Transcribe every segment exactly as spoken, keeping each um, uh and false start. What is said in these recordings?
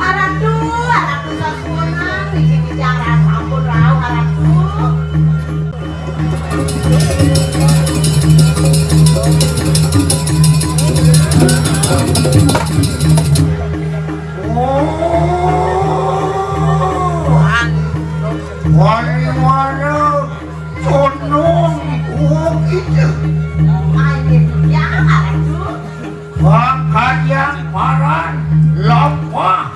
Aratu, aratu sasuunan, niki bicara sampun rauh, aratu. Oh, wani mana condong, oh, gitu. Ayo, ya, aratu. Pakaian paran lampah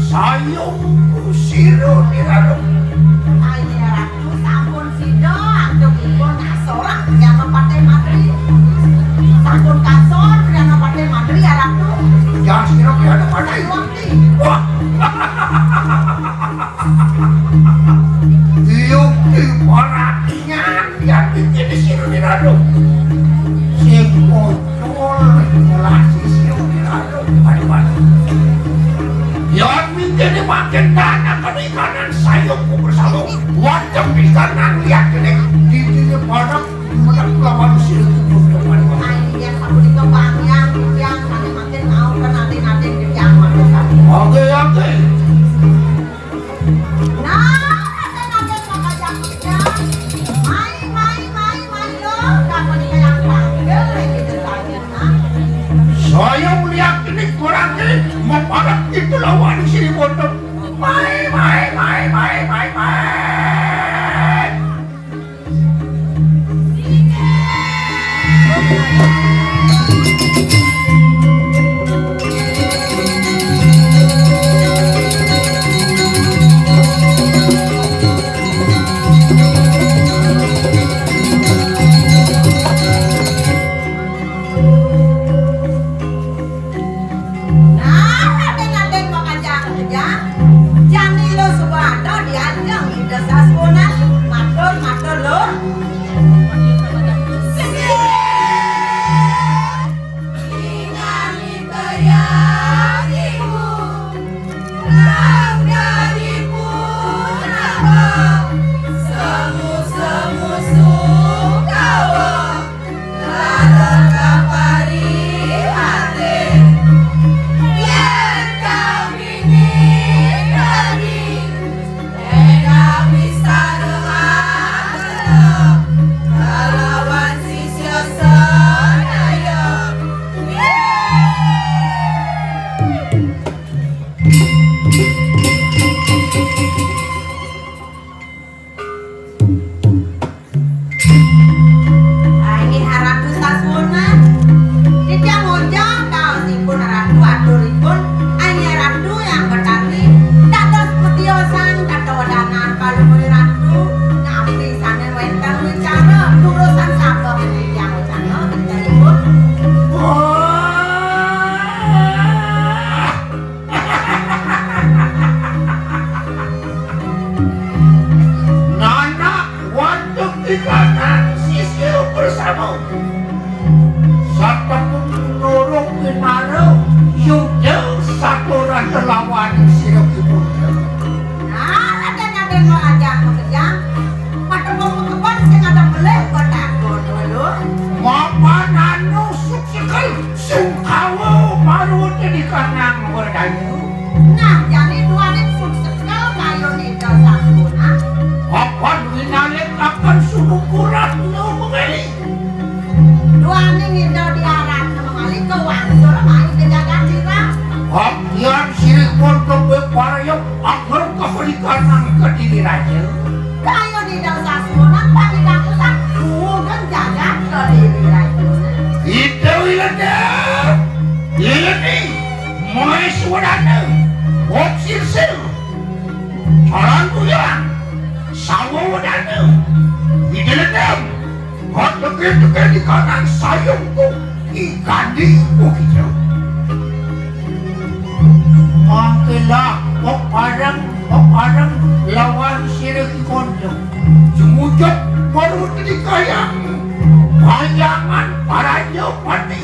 sayung ku sira nirana. Ayo, aratu sampun sida antuk ipun ngasorang Priana Patih Madri. Sampun kasor Priana Patih Madri, aratu. Jan sira Priana Patih. Wah. Tiup di paratian yang bikin di sini rado. Sing muncul ngelasi sini rado. Aduh, aduh. Yang bikin di makin tanah kami kanan sayupku bersama. Wajah di kanan lihat ini di sini panas. Menang lawan sini pun depan. Ayo, yang sapu di kembang yang yang makin makin mau kan nanti nanti yang mana sapu. Oke, oke. Nah, ada-ada maka jatuhnya. Mai, mai, mai, mai lo. Kapan ini yang panggil lagi ceritanya, nah? Saya melihat ini kurang ini, membarat itu lawan sini bodoh. Mai, mai, mai, mai, mai, mai. Nah, Raden-raden makajang-kajang, jani lo suba ada di ajeng Ida Saswana. Matur, matur lo. Ingan Ida Yang Ibu, langganipun abang, semu-semu Sungkawa. Lara kaparihate, yen kami ninggali, yen kami sareng kalawan sisya sanaya. Inggih Ratu Saswana. Titiang Ujang, kaosipun Ratu aturipun, inggih Ratu Hyang Betari, dados petiosan katuhunan Palungguh Ratu, napi sane wenten wicara, durusang sabda titiang wacana, titiangipun. Wah! Nanak wantep ikanan sisya bersama. Satepung nurung winara yuda saturan kelawan sira ibunda. Nah, raden-raden mau ajak makejang. Patepung keban sing ada melih kotak kono lho. Mapan anu suksekel Sungkawa Parwata di kanang Werdayu. Nah, jane duaning suksekel kayun Ida Saswana. Apan winalik akan sumukuran no mengeli. Duaning Ida Diaratna mengeli ke wangsul mai ke jagat sira. Apian siripun kebek parayok anger kapelikanang ke diri raja. Kayun Ida Saswana pangidang usan bukan jagat ke diri raja. Ida Wilendar, Wileni, Maes Wedana, Wong Silsil, Jalan Kuyang, Sawa Wedana, Ida Lendam, Kot teke-teke di kanan sayungku, I Kandi Bukija. Mangkelah pepareng, pepareng lawan sira Ki Kondo. Jemujut baru tadi kayang, kayangan Parajapati.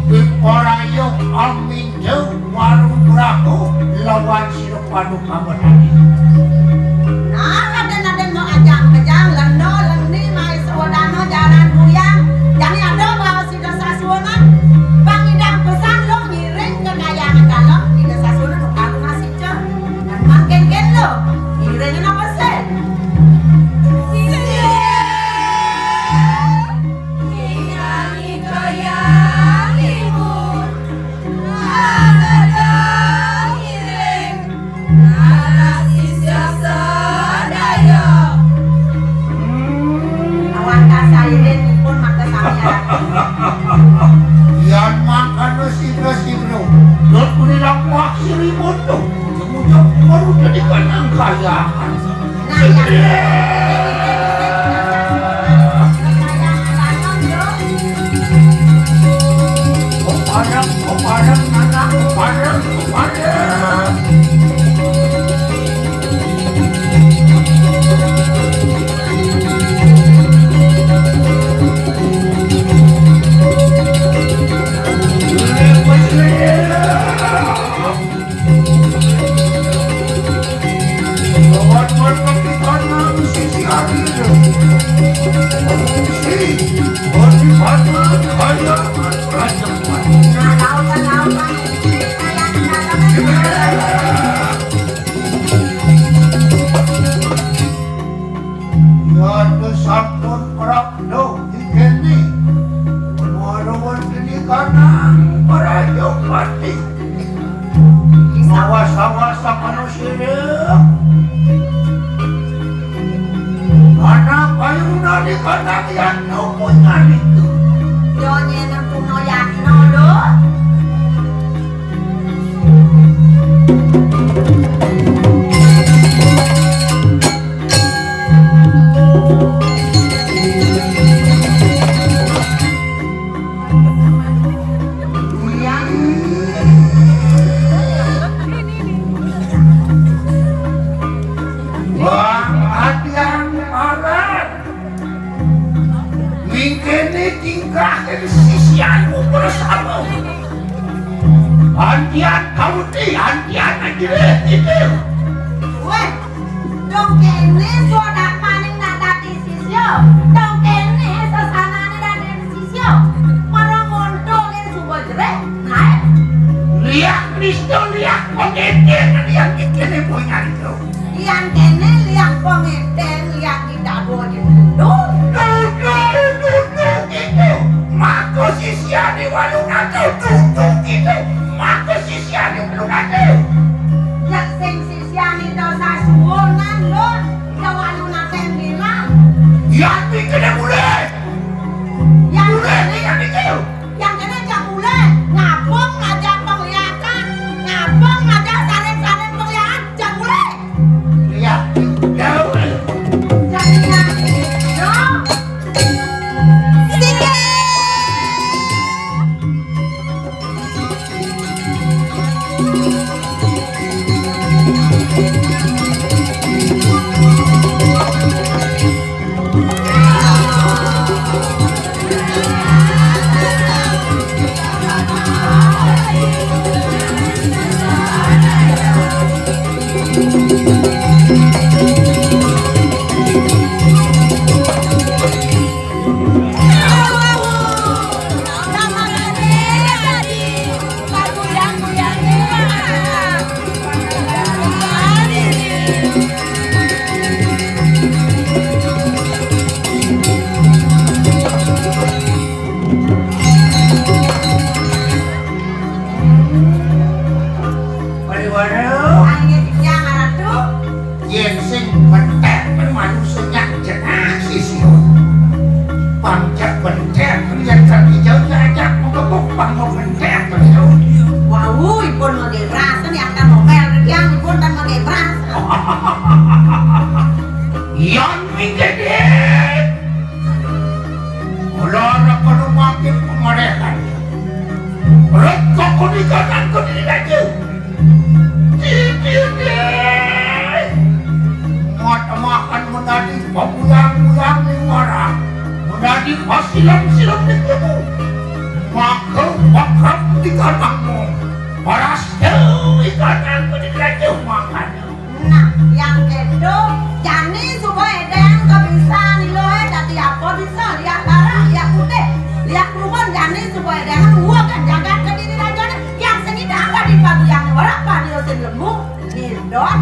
Piparayung aminda waru brahu lawan sira Paduka Betari. Nah, raden-raden mau ajang-ajang, lendo, lendi, Iring napa sih? Awan kasairing pun maka sami arang. Yan mangkana sira-sira, dot kuni lampah siribun tu. Ujug-ujug baru dadi kanang kayaan. Nah, ya. Kepadang, kepadang, anak, kepadang, kepadang. Yata sampun prapta di kene. Manuhun titikanang Parajapati. Mawas-awas sakana sira. Anak kayuna di kanang yatna punyanika. Yo nyenem tuna yatna, lho. Wah, adian paran. Mingkene tingkah sisianmu bersama. Antian kauti, antian ajile itu. Weh, dong kene sudah paning nak dadi sisya. Dong kene sesanane dadi sisya. Para ngonto kene suba jereh, nae. Liak nista, liak pengeten, liak kene punya itu. Yan kene liak pengeten, liak di dado di tendung. Dudu, dudu gitu. Maka sisiane Walunata dudu gitu. Maka sisiane Walunata. Ya sing sisiane dosa suwunan, lho. Ya Walunata bilang. Yan kene mulai. Yan mulai kene, yan itu. Yang kene aja mulai. Ngabung aja penglihatan. Ngabung aja saring-saring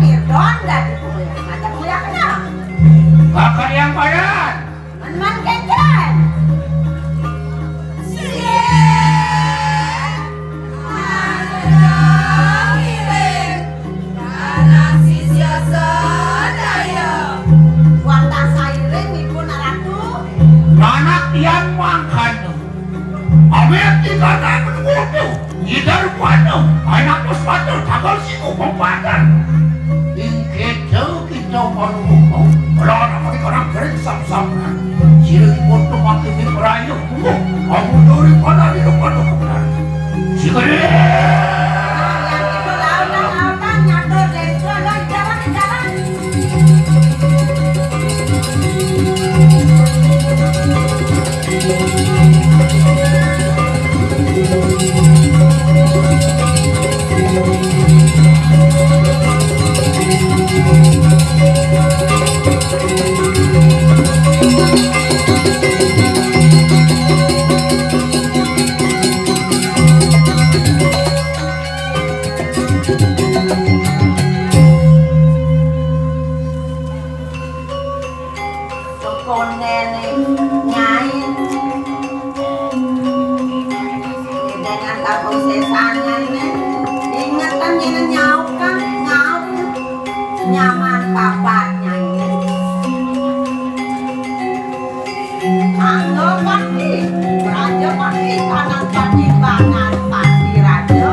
Irdon dadi kuwi. Ngajak kuwi kenal. Kakak yang padan. Man-man kéngkén. Sié. Ayo ngiring. Karena sisya sadaya. Wantah sairing ibu naratu. Anak yang mangkana. Amit di kanan menunggu. Ngider pada, anak pus pada, tanggal siku pembadan. Ing kéto kita malu. Kalau anak mereka orang kering sam-sam. Sira pun tuh makin merayu. Kamu dari mana di depan depan. Si kering. Yang itu lautan, lautan, nyatur, desa, dan jalan, jalan. Sekondene nyai dengan kaprosesane, ingetan yen nyaukan, nyau, nyaman papat nyai. Anggo pati, raja pati, panang pati, panang pati raja.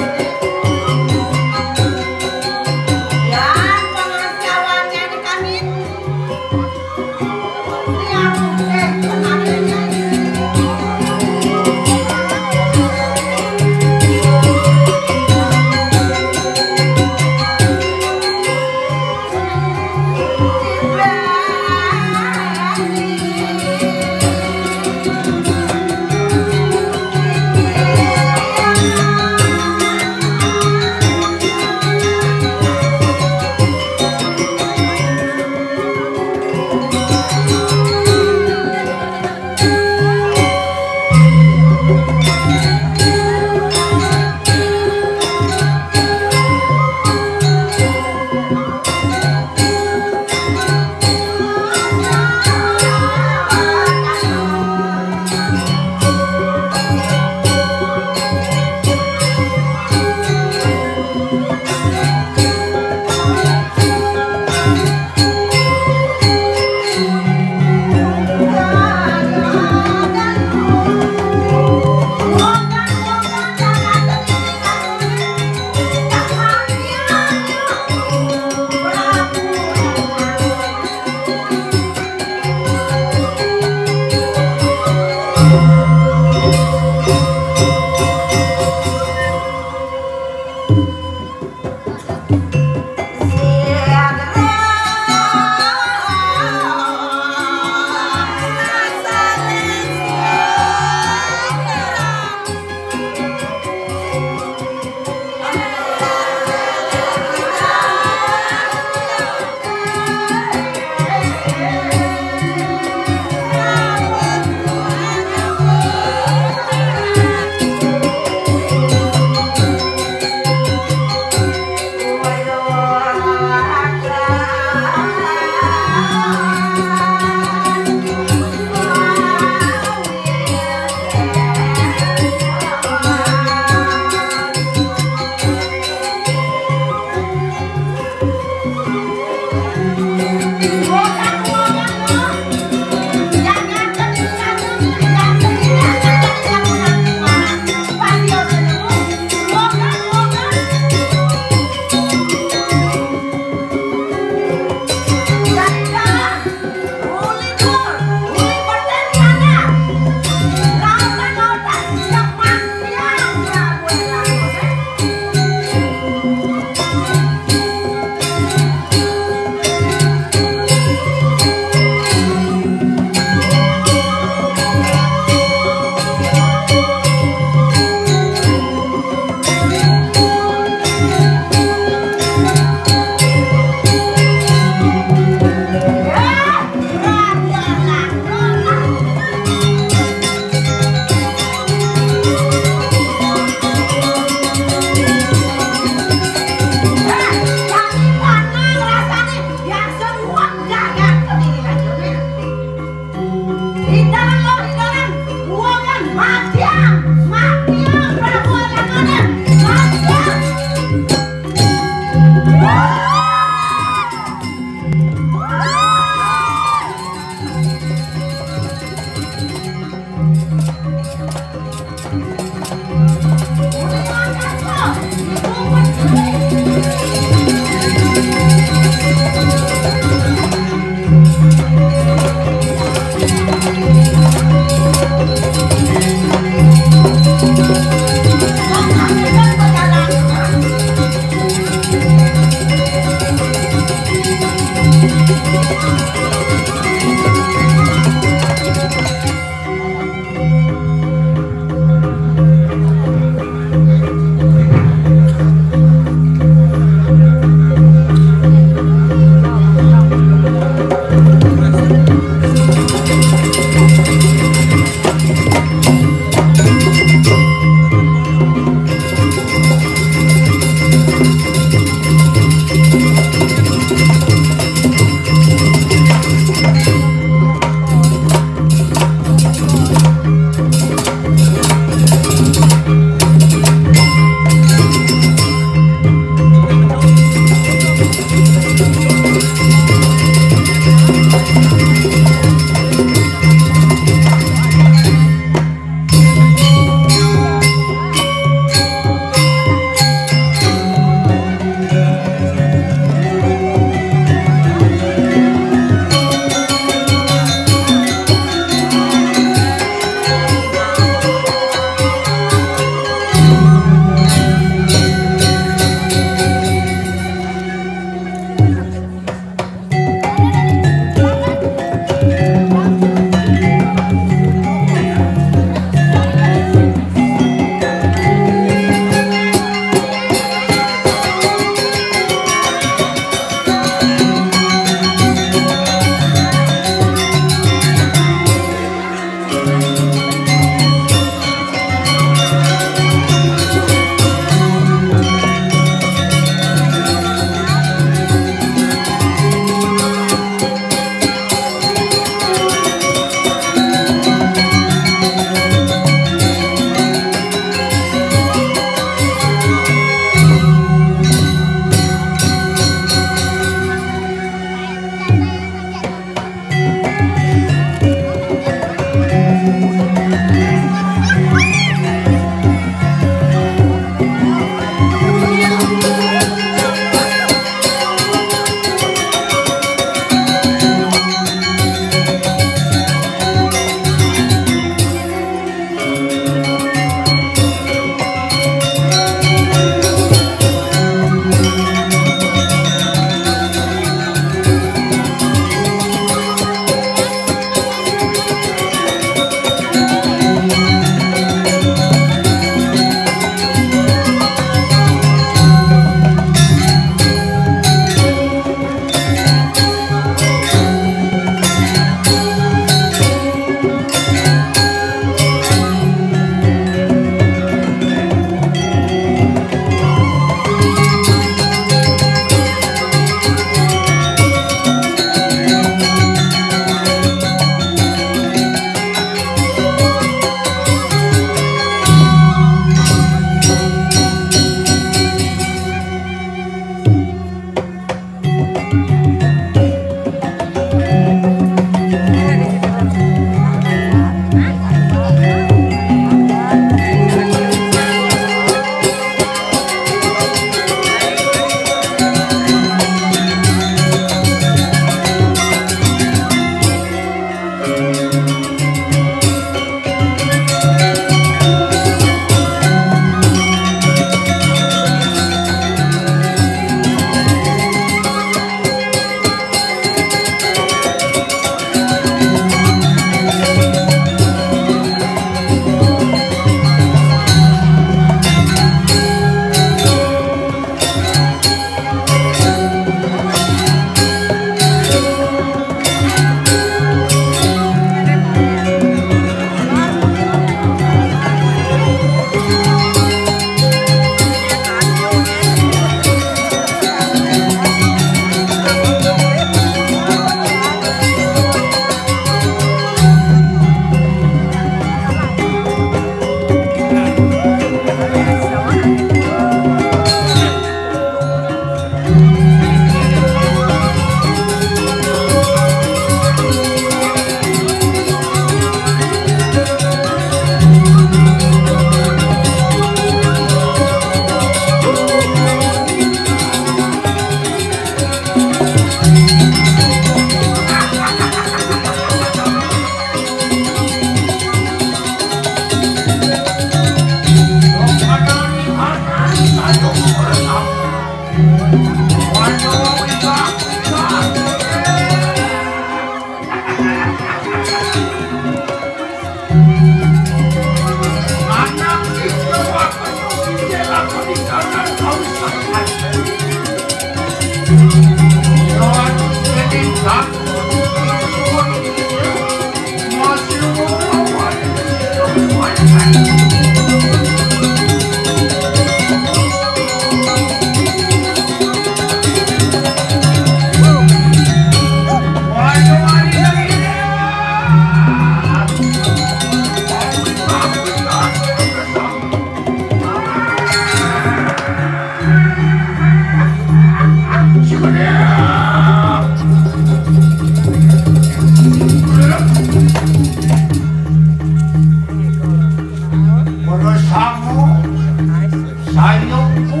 Sayungku.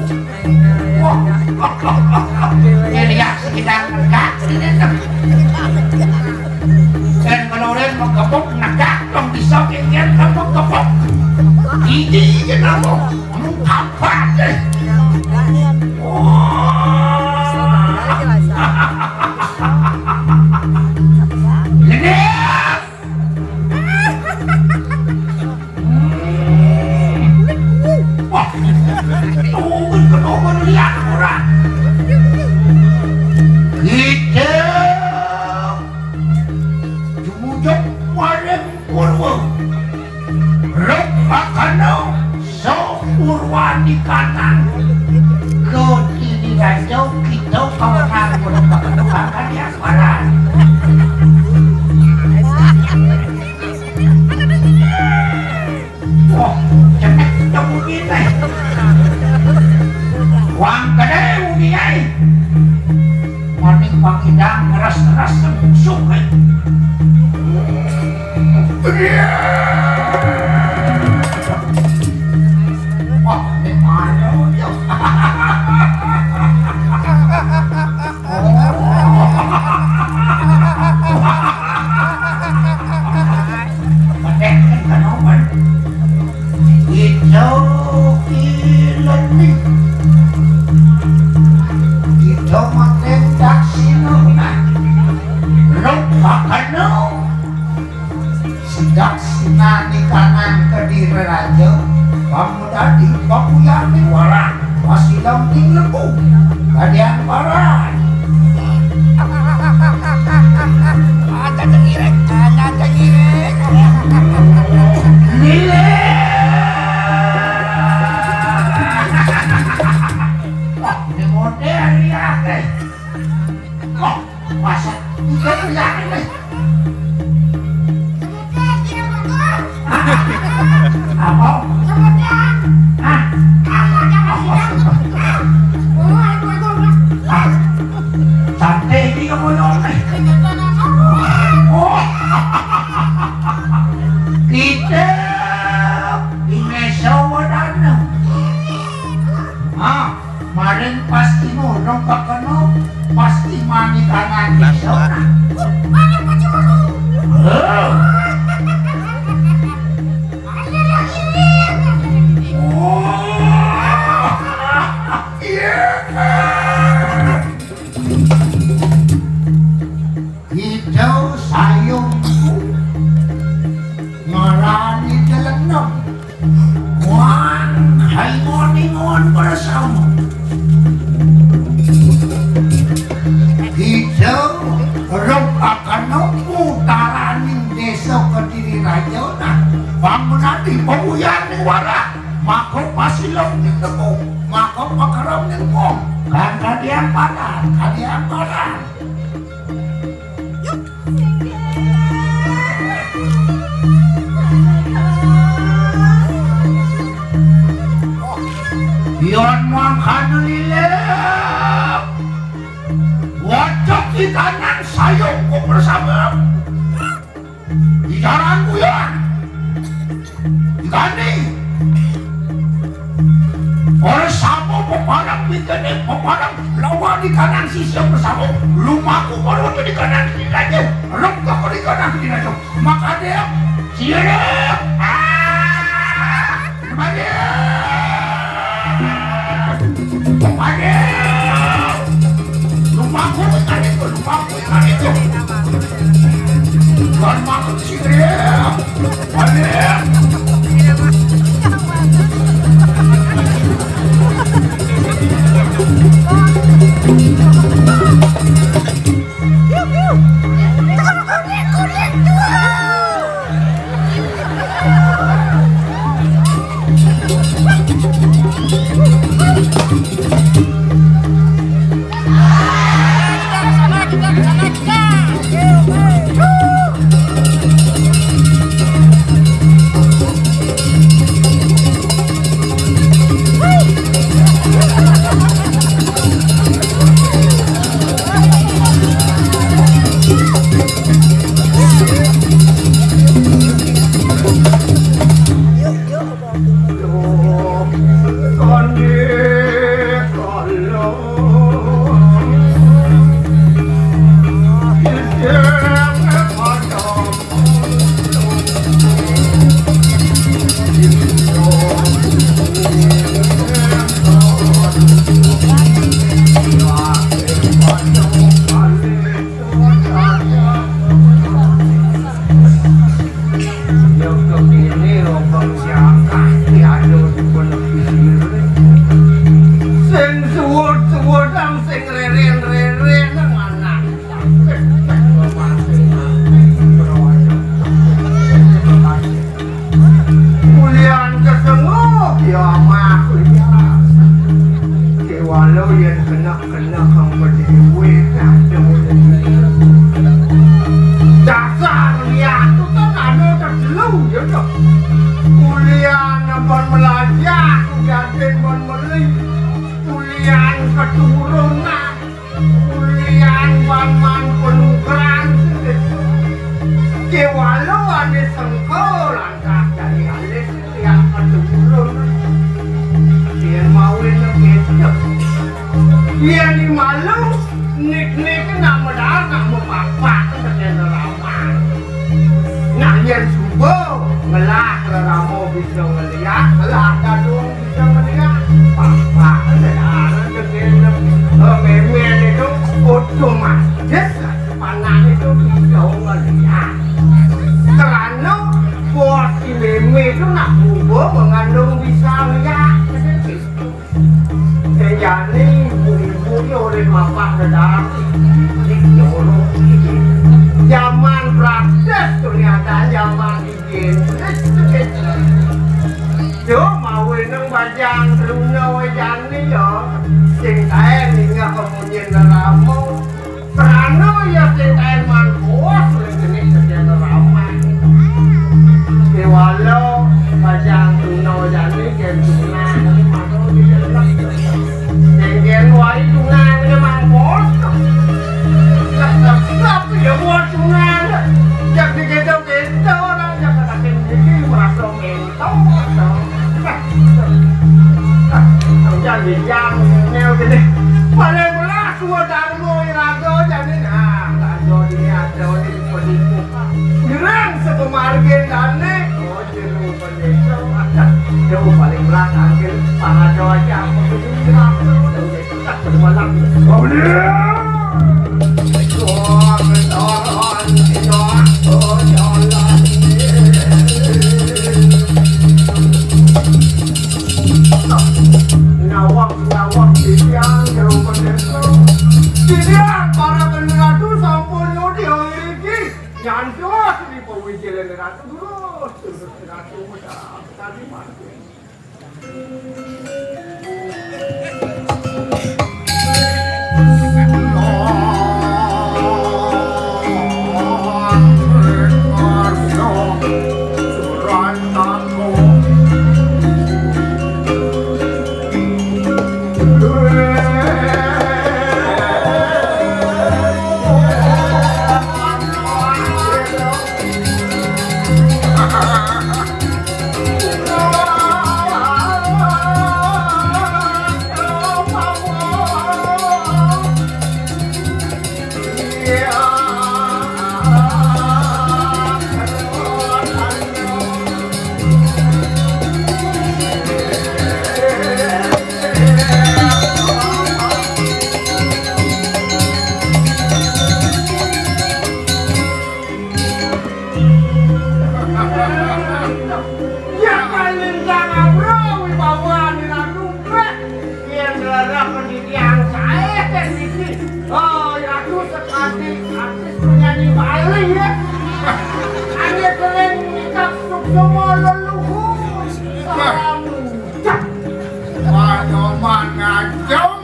Wah. Ngeliat sekitar negak sini tuh. Dan kalau orang mau kebok negak, dong bisa kalian kamu kebok. Ini kenapa? Kamu kapan deh? Wah. Ini. Wah, tunggu, tunggu, lihat orang. Kita jumujung maring purwa. Rupakana so purwa di kanan. Kotini raja kita kawanan purwa. Akan yang paran. Wah, cenik tembunyi nih. Wong gedé uni aé. Maning pangidang ngeres-ngeres musuh, eh. Wah, ini malu, ya. Ida Ileni. Ida Maten Daksina. Rupakana Sidaksinané kanang Kediri Raja, pamudadi pakuyané warah, pasilang ning lembu, kadian paran. Aja tengiring, aja tengiring. Ngiring. Wah, ini modern ya, eh. Wah, masa udah yakin nih. Apa? Hah? Ah, santai ini ngomong nih. Oh. Kita di Meso Wadana. Ah. Maring pasti ngono kakeno, pasti manikanan desa. Oh. Ida sayungku ngarani delenong. Wan, hai moni ngon bersama. Ida rupakana utaraning desa Kediri Raja, nah, bangunati pawuyaning warah, maka pasilem ning temu, maka pakerem ning wong. Kan kadian padan, kadian padan. Yon mangkana lilip. Wajah di kanan sayungku bersama. Bicaraan kuyon. Dikani. Ora sama peparang pitene peparang lawan di kanan sisi bersama. Lumaku baru di kanan sisi aja. Rem tak di kanan sisi aja. Makanya siap. Ah! Kembali. Kembali. Lumaku tadi tuh, lumaku. Jaman penukaran sing kéwala ané sengka lantas jani alis tiang keturun. Yén mawin kéto. Yén di malu, nik-nik nak medal, nak mepapak, nak kena ramah. Nah, yén suba ngelah rerama bisa ngeliat, ngelah dadung bisa ngeliat, papak, medal, nak kena, eh, mémén itu otomatis. Panah itu bisa ngeliat. Kerana bos si mémé itu nak berubah mengandung bisa ngeliat. Sejani ibu-ibu ni oleh mapak dedar. Jaman praktis tu ni ada jaman Cuma wéneng bajang truna wé jani ya. Sing kaé ningeh kemunyin rerama. Prana ya sing kaé mangkos wé jenis sedya rerama. Kéwala bajang truna wé jani kén truna. Sing kén wai truna mangkos. Tapi ya buat truna. Jak digedo-gedo orang jak kena sing iki merasa Jangan jam neo gini. Paling melas gua darmo iraga jani. Nah, raga dini ada di penipu. Gerang sepemargin dane. Oh, jeru pendesa. Jauh paling melas angkin pangaco aja. Apa tu? Gerang. Malam. Nawang-nawang titiang jero pendesa. Titiang para pendera tu sampun nyudi ngriki. Nyantos di pawijilan ratu terus, terus ratu medal. Tadi mati. Ya kalintang abra wibawa niratu beh. Yén rereh pendidikan saé kan iki. Oh, ratu sekadi artis penyanyi Bali ya. Hanya keren nikah suksma leluhur. Salam ucap. Wah, nyoman ngajeng.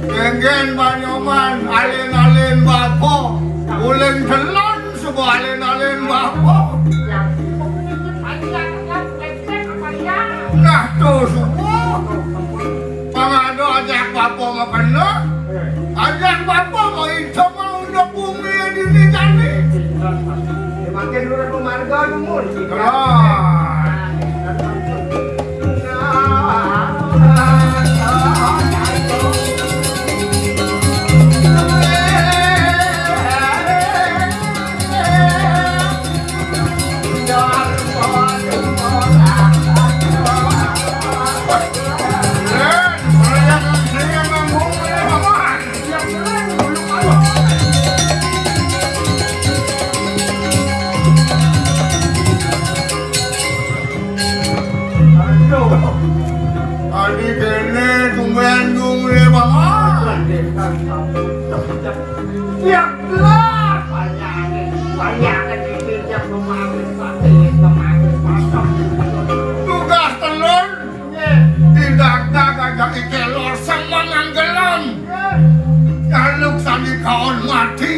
Kengken panyoman alin-alin bapa. Uling telon suba alin-alin bapa. Nah, tu suba. Pangada ajak bapa makena. Ajak bapa mau insa mau unduk bumi dini jani. Makin lurus pemarga dumun. Nah. Aduh. Adi kéné tumben dungé banget. Ya jelas. Banyak, banyak. Tugas telun. Tidak ada gajah ikelor sama nanggelam. Jaluk sandi kaon mati.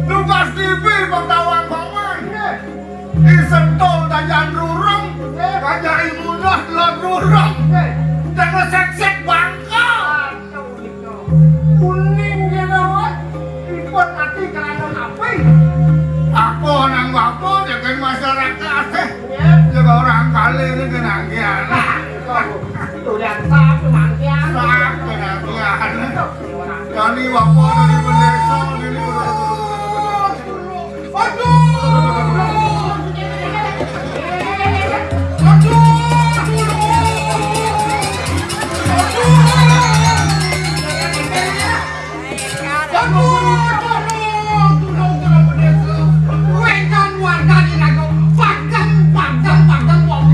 Tugas tipi pengtawan paman. Disentul dayan rurung, kajai munah delod rurung. Jangan seksi Bapak dari pendesa ini. Aduh. Aduh. Aduh. Aduh, aduh, tulung, tulung, tulung, pendesa. Wénten warga di Nago. Padang, padang, padang, wong.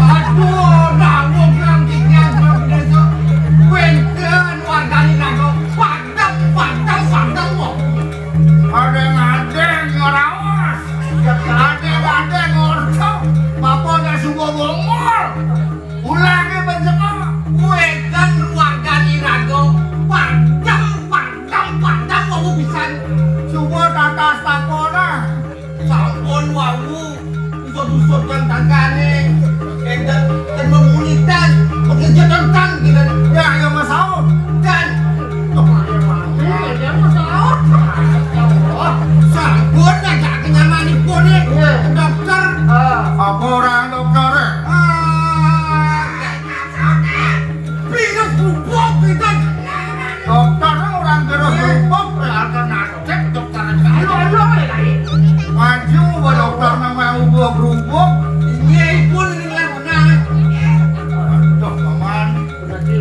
Aduh, dawuh kang titiang, tulung, pendesa. Wénten warga di Nago. Padang, padang, padang, wong. Adéng-adéng ngraos. Adéng-adéng ngorta. Bapak nek subuh bongol. Ulange panjenengan. Wénten ruang kaliraga, padang, padang, padang wau pisan. Suwun atas tapona. Sampun wau, usut-usut kang tangkane. Enten ten memunitan, bekerja tentang kita. Ya, ya, Mas Saud. Dan Sampun ngajak kenyamanipun nih, dokter. Apa orang dokter? Ah, virus gubuk, pinten? Dokter orang virus gubuk, ya, alternatif dokter. Ayo, ayo, ayo, ayo. Maju, Pak Dokter, namanya ubah berubuk. Iya, pun ini lah, benar. Aduh, paman. Mandel,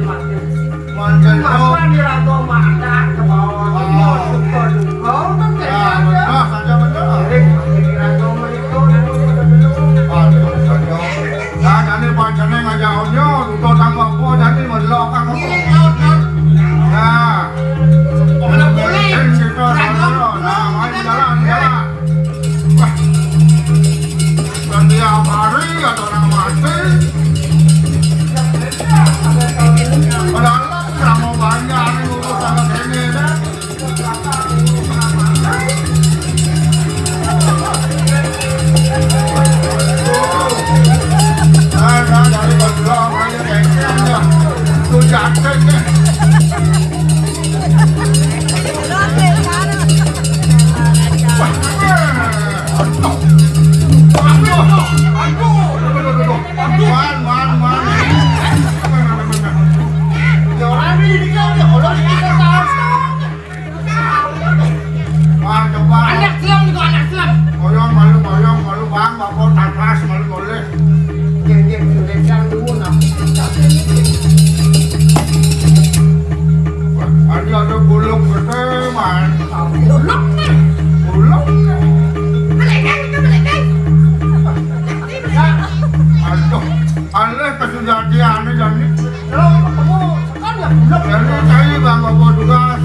Mandel, Mas, Dok. Kan dirato makan ke bawah, oh, semua suka juga, kan. Ya, benar, saja benar. Jadi, makin dirato meliku, nanti kita dulu. Aduh, saja. Nah, jadi pancene ngajak onyo, utuh tang apa, jadi melok, kan. Ini, laut, laut. Nah. Mana boleh? Ini kita, nah, main jalan, jalan. Wah. Setiap hari ada orang mati. Padahal kamu banyak nih ngurus anak ini, dah. Ada dari Badulong aja kayaknya. Tuh jatuh nih. Anak selam niku, anak selam. Oyong malu, oyong malu, Bang, Bapak tatas malu boleh. Nggih, nggih, nggih, Kang Duwun, nah. Wah, ada, ada buluk gede, Mas. Buluk, nih. Buluk, nih. Melengkeng itu, melengkeng. Aduh, aneh kesejatiannya, jadi. Lo ketemu, kan ya, buluk. Jadi, saya, Bang, Bapak tugas.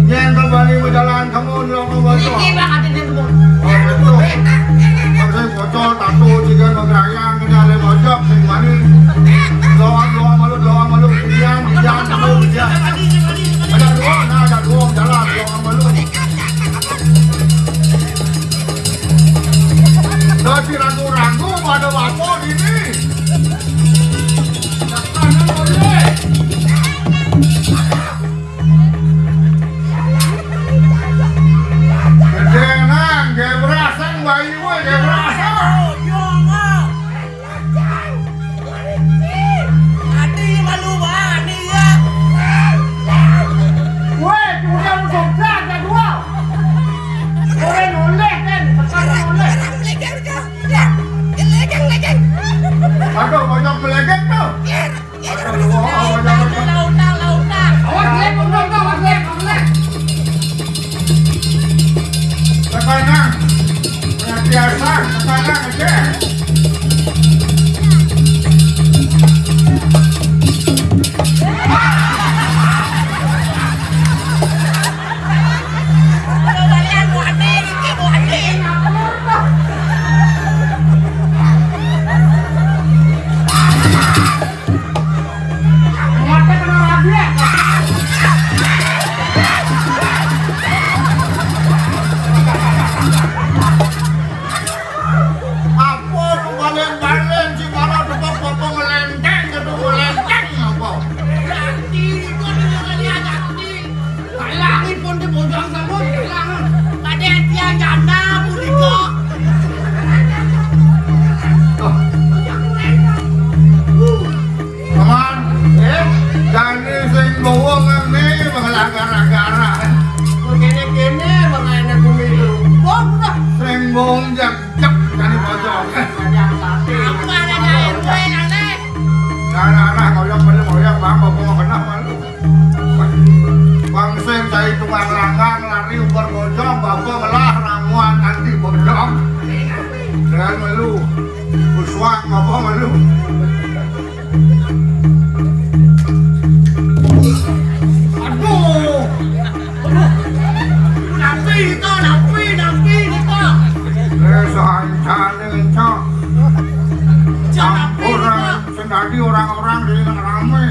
Yen kembali berjalan, kamu lo mau bocor. Iki, Bang, ada di rumah. Oh, betul. Harus bocor, tato, tiga, bergerayang, ini ada bocor, sing mani. Doang, doang, malu, doang, malu, diam, diam, malu, diam. Ada dua, nah, ada dua, jalan, doang, malu. Dadi ragu-ragu pada waktu ini. Jangan boleh. Gedhe nang, nggih brasang, bayi kowe, nggih brasang. Oh, iya, Mak. Ati malu wani ya. Weh, udah lu sobra ada dua. Ora noleh kan, sekarang noleh. Legeng, legeng. Aduh, banyak melegek tuh. Awas, Lek, mundur, awas, Lek, awas, Lek. Tekanan. Biasa, tekanan aja. Apa lu balen-balen, si mana tepuk-tepuk ngelenteng, gitu, ngelenteng apa? Sakti, itu ada yang lihat sakti. Kalangipun di bojong sampun kalangan. Kadén tiang janda punika. Paman, eh, Apa mau kena malu? Bang sing cai tukang langgang lari ubar bojong, bapa ngelah ramuan anti bojong. Dengan malu. Uswak bapa malu. Aduh. Aduh. Napi kita, napi, napi kita. Eh, sancane, Cok. Jangan napi kita. Orang, sendadi orang-orang di rame.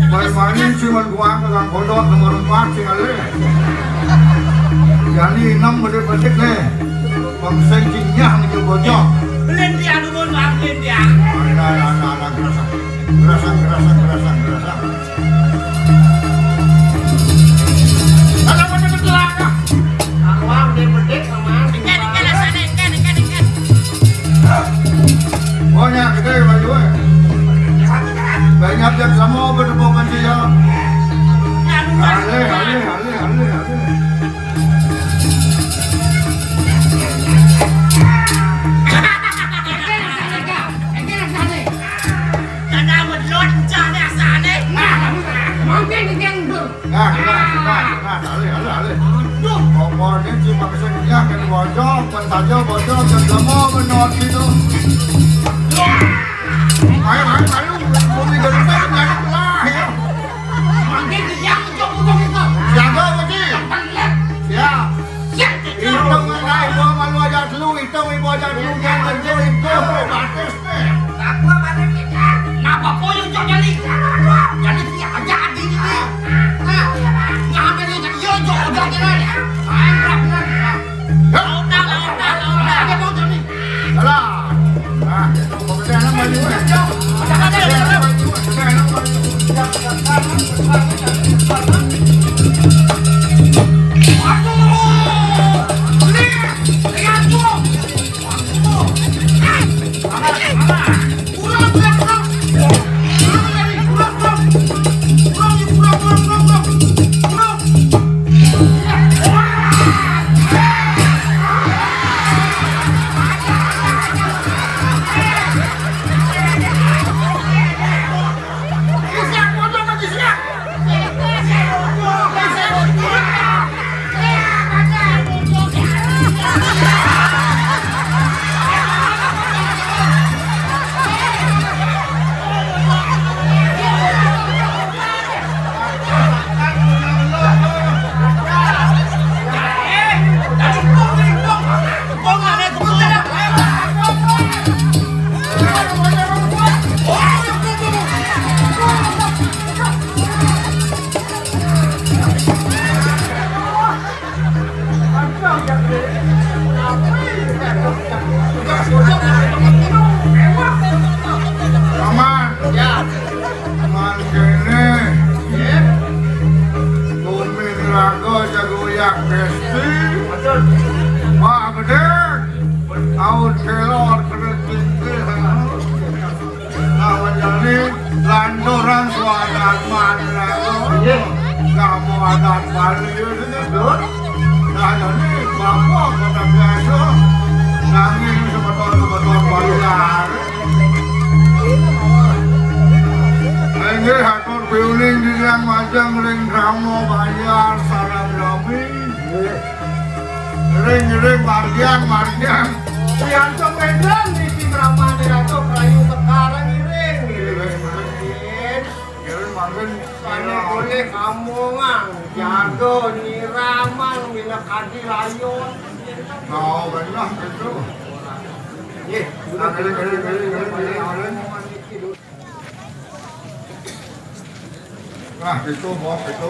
Baik main sing man buang tukang kodok nomor empat sing alih. Jani enam bedik-bedik nih. Bang sing cinyah ngejuk bojong. Belin dia dulu, Bang, belin dia. Ada, ada, ada, gerasang. Gerasang, gerasang, gerasang, gerasang. Ada mana betul ada? Awang dia bedik sama. Ikan, ikan, asane, ikan, ikan, ikan. Banyak gede baju, eh. Banyak yang sama berdepokan dia. Ale, ale, ale, ale, ale. Nah, nah, nah, nah, nah, alih, alih, alih. Aduh. Pokoknya cuma bisa dia kan bocor, kan saja bocor, kan kamu menolak itu. Ayo, ayo, ayo, bumi dari saya jadi belah ya. Makin dia mencoba itu. Siaga apa sih? Siap. Siap. Hitung aja, ibu malu aja dulu, hitung ibu aja dulu, jangan dulu, itu batas. Aku mana kita? Napa poyo jok jali? Jali dia aja adi ini. Nah, ngambil ini yo jok jok jali. Main berat berat. Lautang, lautang, lautang. Ada mau jali. Alah. Nah, pekerjaan apa juga? Ada ada. Aduh. Ini, ini aku. Aman. Ya. Aman kene. Tumi niraga jago yak besti. Pak gede. Aun kelor kena tinggi. Nah, menjadi lanturan suadat mandrago. Iya. Kamu adat Bali itu. Betul. Nah, jadi bapak kota biasa. Nanging sebetul-betul bayar. Ini hatur piuning di yang majeng ring ramo bayar sarang rami. Ring, ring, margiang, margiang. Priyanto Pedran niki Brahmane Raja Prayu Sekar ngiring, ngiring. Ngiring mangkin. Sane boleh kamongan, jago nyiraman, minakadi layon. Nah, benar itu. Nggih, nah, ngiring, ngiring, ngiring, ngiring, ngiring. Nah, itu, mau itu.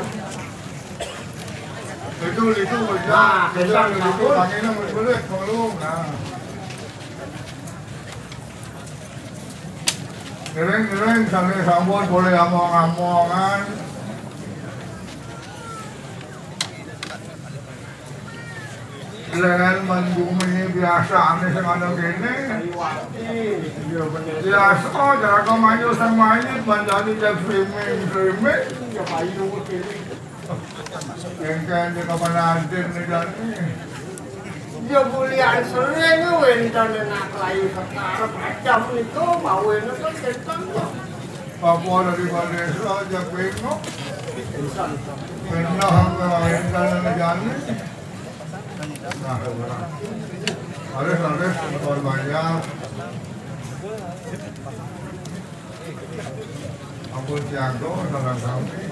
Itu, itu, nah, itu, itu, itu, nah. Ngiring-ngiring sane sampun boleh among-amongan. Leren men bumi biasa ane sing ana kene. Iya, bener. Biasa, cara kemayu sing mayu menjadi jek streaming, streaming. Iya, payu kene. Engken di kapan hadir nih, Dani? Ya, bulian sering wenten nak layu sekarep macam itu, mau enak kan kentang kok. Apa dari Malaysia aja bengok. Pernah ke akhir jalan jani. Nah, harus harus motor banyak. Ampun siaga dalam kami.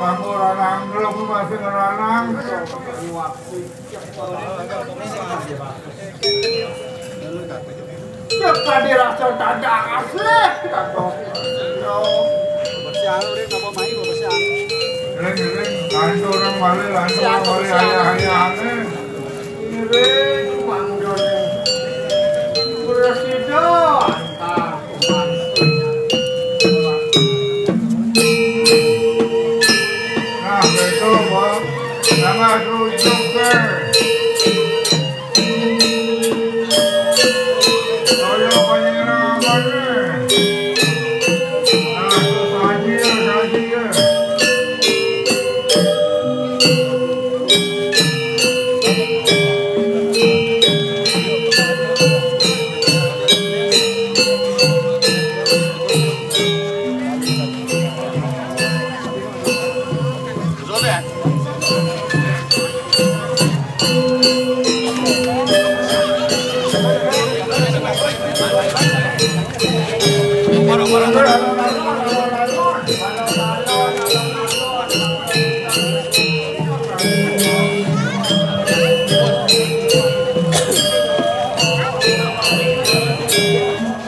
Kanggo lanang, lho, masih lanang. Ya, kadi rasa dadak asli, kita tahu. Bersih anu, Rin, apa mai, bersih anu. Rin, Rin, lanjut orang balik, lanjut orang balik, hanya, hanya aneh. Ini, Rin, panggil, Rin. Bersih dah. Nah, betul, Bang. Jangan rujuk, Bang. Kaya panyerangan, Bang. Nah, terus haji, haji, ya.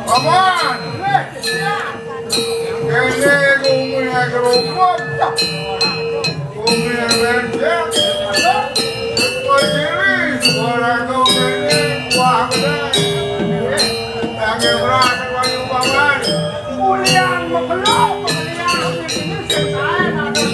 Paman, kene bumi gerobok, bumi becek, berdiri, suara kau ini, wah, gede. Lagi berat, paman. Kuliah, makelok, kuliah, ini, saya, ada,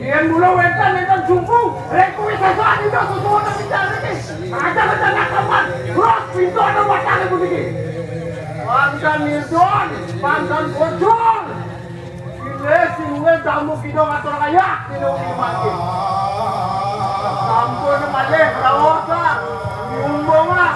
Yang dulu wetan, wetan suku, rek kuwi sesuk ati tok susu ana bicara iki. Aja rencana kapan, bros, pintu ana matane puniki. Pangkan Mirdon, pangkan Bojong. Pilih sing luwih tamu kita ngatur kaya, kita ugi mangke. Sampun malih raosa, diumbonga,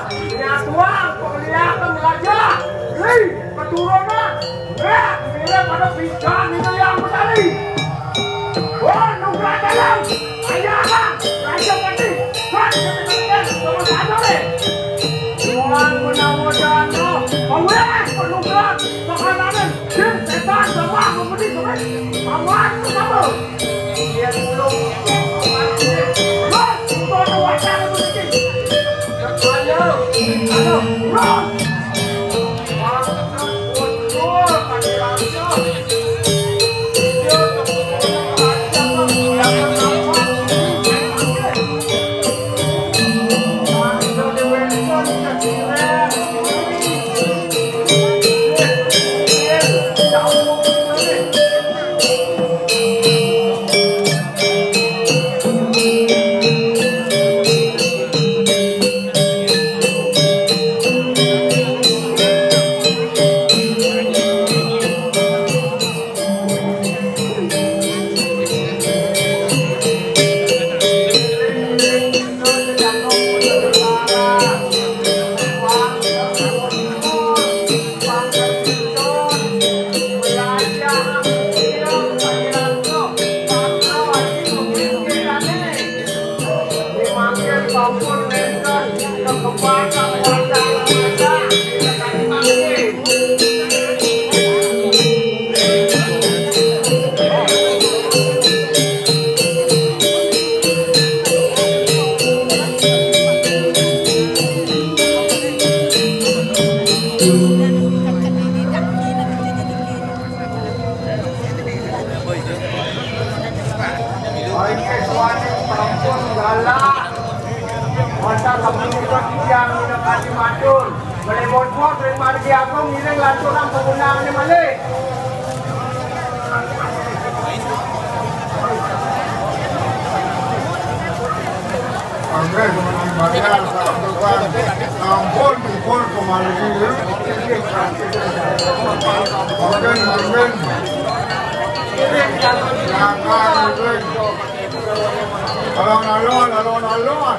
Oke, suami perempuan galak. Masa kamu juga kijang, udah kasih matur. Boleh bocor dari margi apa, ngiring lanturan penggunaan ini balik. Oke, seperti bayar, Pak Tuan. Ampun, ampun, kembali dulu. Oke, ampun. Jangan, oke. Alon-alon, alon-alon.